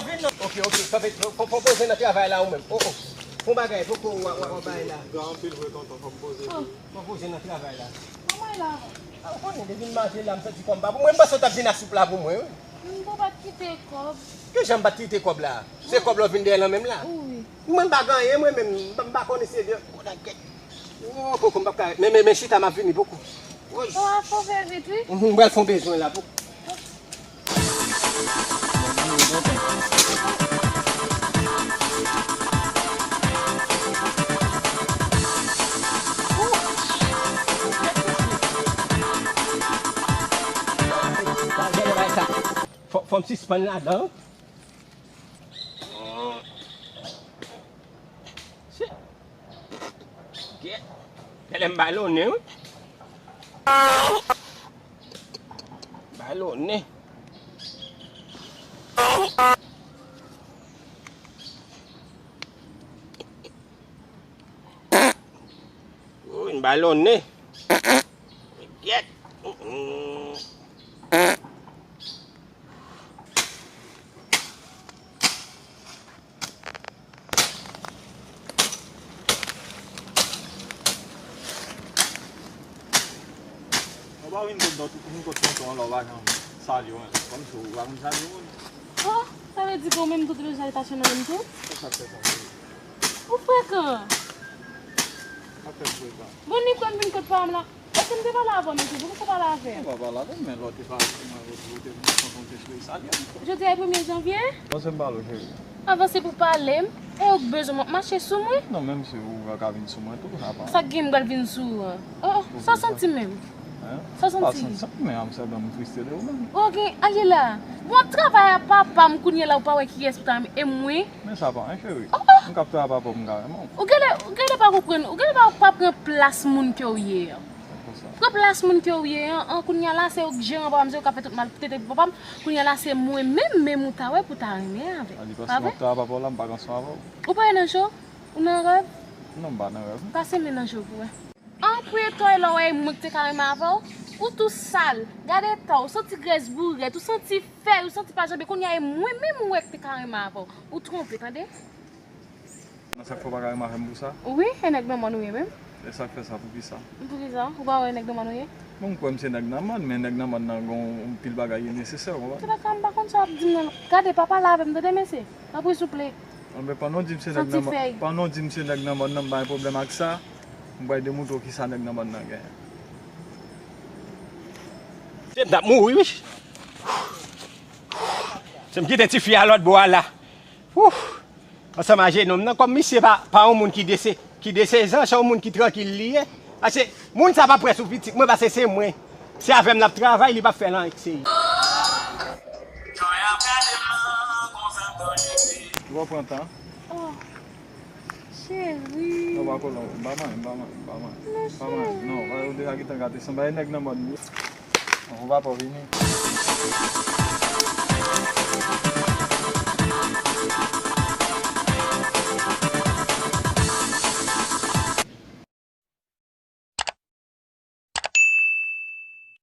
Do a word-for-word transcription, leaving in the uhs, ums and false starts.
Vin non. Ok, ok, kanpe, fò, fò poze nan travay la ou menm. Oh, oh. Fon bagay, poko w a, w a, w a bay la. Gran anpil vre tonton, fò m poze. Oh. Fò poze nan travay la. Kòman e la? Ah, ou konnen, depi m mache la, m santi kò m pa pou mwen. M panse w t ap vin ak soup la pou mwen, wi. M pou pa t kite kòb. Kijan m pa t kite kòb la? Se kòb la w vin dèyè l an menm la? Wi. Mwen m pa gen anyen, mwen menm, m pa, m pa konnen se de. Oh, koko, m p ap ka. Men, men, men chita, m ap vini, poko. Woy. Bon, a fò fè vit, wi. Mhm, m pral fè yon bezwen la, poko. Fò, fò m sispann ladan. Shit. Gèt. Genlè m balonnen, wi. Balonnen. Wi, m balonnen. Gèt. Mm. Ou pa vin kot dòt, vin kot tonton an la, ou pa janm salye w, menm. Kòmsi ou pa konn salye moun. Oh, sa vle di ke ou menm tou, ou te bezwen salitasyon nan menm tou? Sa k fè sa, cheri? Ou frekan. Sa k fè m frekan. Bon, ni kwè m vin kot pa m la. Èske m te pale avè w, mesye? Poukisa w pale avè m? Ou pa pale avè m, men lè w te pale, mwen, ou te, ou te, ou te, ou te, ou te salye m. Jodi a e premye janvye? Panse m pale w, cheri. Avanse pou pale m. E ou k bezwen m ap mache sou mwen? Non, menm si ou ka vin sou mwen tou, sa pa. Sa k gen m pral vin sou ou an? Oh, oh, sa w santi menm? Hein? Sa w santi? Pa santi sa, men m sèlman m triste de ou menm. Ok, ale la. Bon, w ap travay a papa m kounye a la, ou pa wè kiyès pou ta renmen, e mwen? Men sa pa anyen, cheri. Oh, oh. M k ap travay a papa m, m ka renmen w. Ou genlè, ou genlè pa konprann, ou genlè pa, pa pran plas moun ke w ye an. Pran plas moun ke w ye an, an, kounye a la, se ou k jeran papa m, se ou k ap fè tout malpwòpte pou papa m. Kounye a la, se mwen menm, menm ou ta wè pou ta renmen avè m. Pa vre? Paske m ap travay papa w la, m pa k ansanm avè w. Ou pa nan cho? Ou nan rèv? Non, m pa nan rèv. Pase men nan cho pou wè. An, priyetò, e lè w wè e mwen k te ka renmen avè w, ou tou sal. Gade eta w, ou santi grès bourèt, ou santi fèy, ou santi pa janbe. Kounye a e mwen menm ou wè k te ka renmen avè w. Ou twonpe, tande? Nan sa k fè w pa ka renmen avè m pou sa? Wi, e nèg nan mòn ou ye menm. E sa k fè sa, poukisa? Poukisa? Ou pa wè nèg nan mòn ou ye? Bon, m kwè m se nèg nan mòn, men nèg nan mòn nan gen yon pil bagay ki nesesè, ou konprann? Se pa sa, m pa konn sa w ap di m nan. Gade, pa pale avè m, tande, mesye. Tanpri, souple. Anben, pandan w di m se nèg nan mòn, pandan w di m se nèg nan mòn nan, m pa gen pwoblèm ak sa. M pral demontre w kisa nèg nan mòn nan genyen. Se m t ap mouri, wi. Se m kite tifi a lòt bò a la. Ouf! Ansanm a jenòm nan, kòm misye pa, pa yon moun ki dese, ki desezan, se yon moun ki trankil li ye. Paske moun sa pa prè sou pitit mwen, paske se mwen. Se avè m l ap travay, li p ap fè l anyen k se li. Ou pran tan. Oh, cheri. Non, pa kolon, m pa manyen, m pa manyen, m pa manyen. Non, cheri. Non, ou deja gentan gate san, bay nèg nan mòn. Non, ou pa pò vini.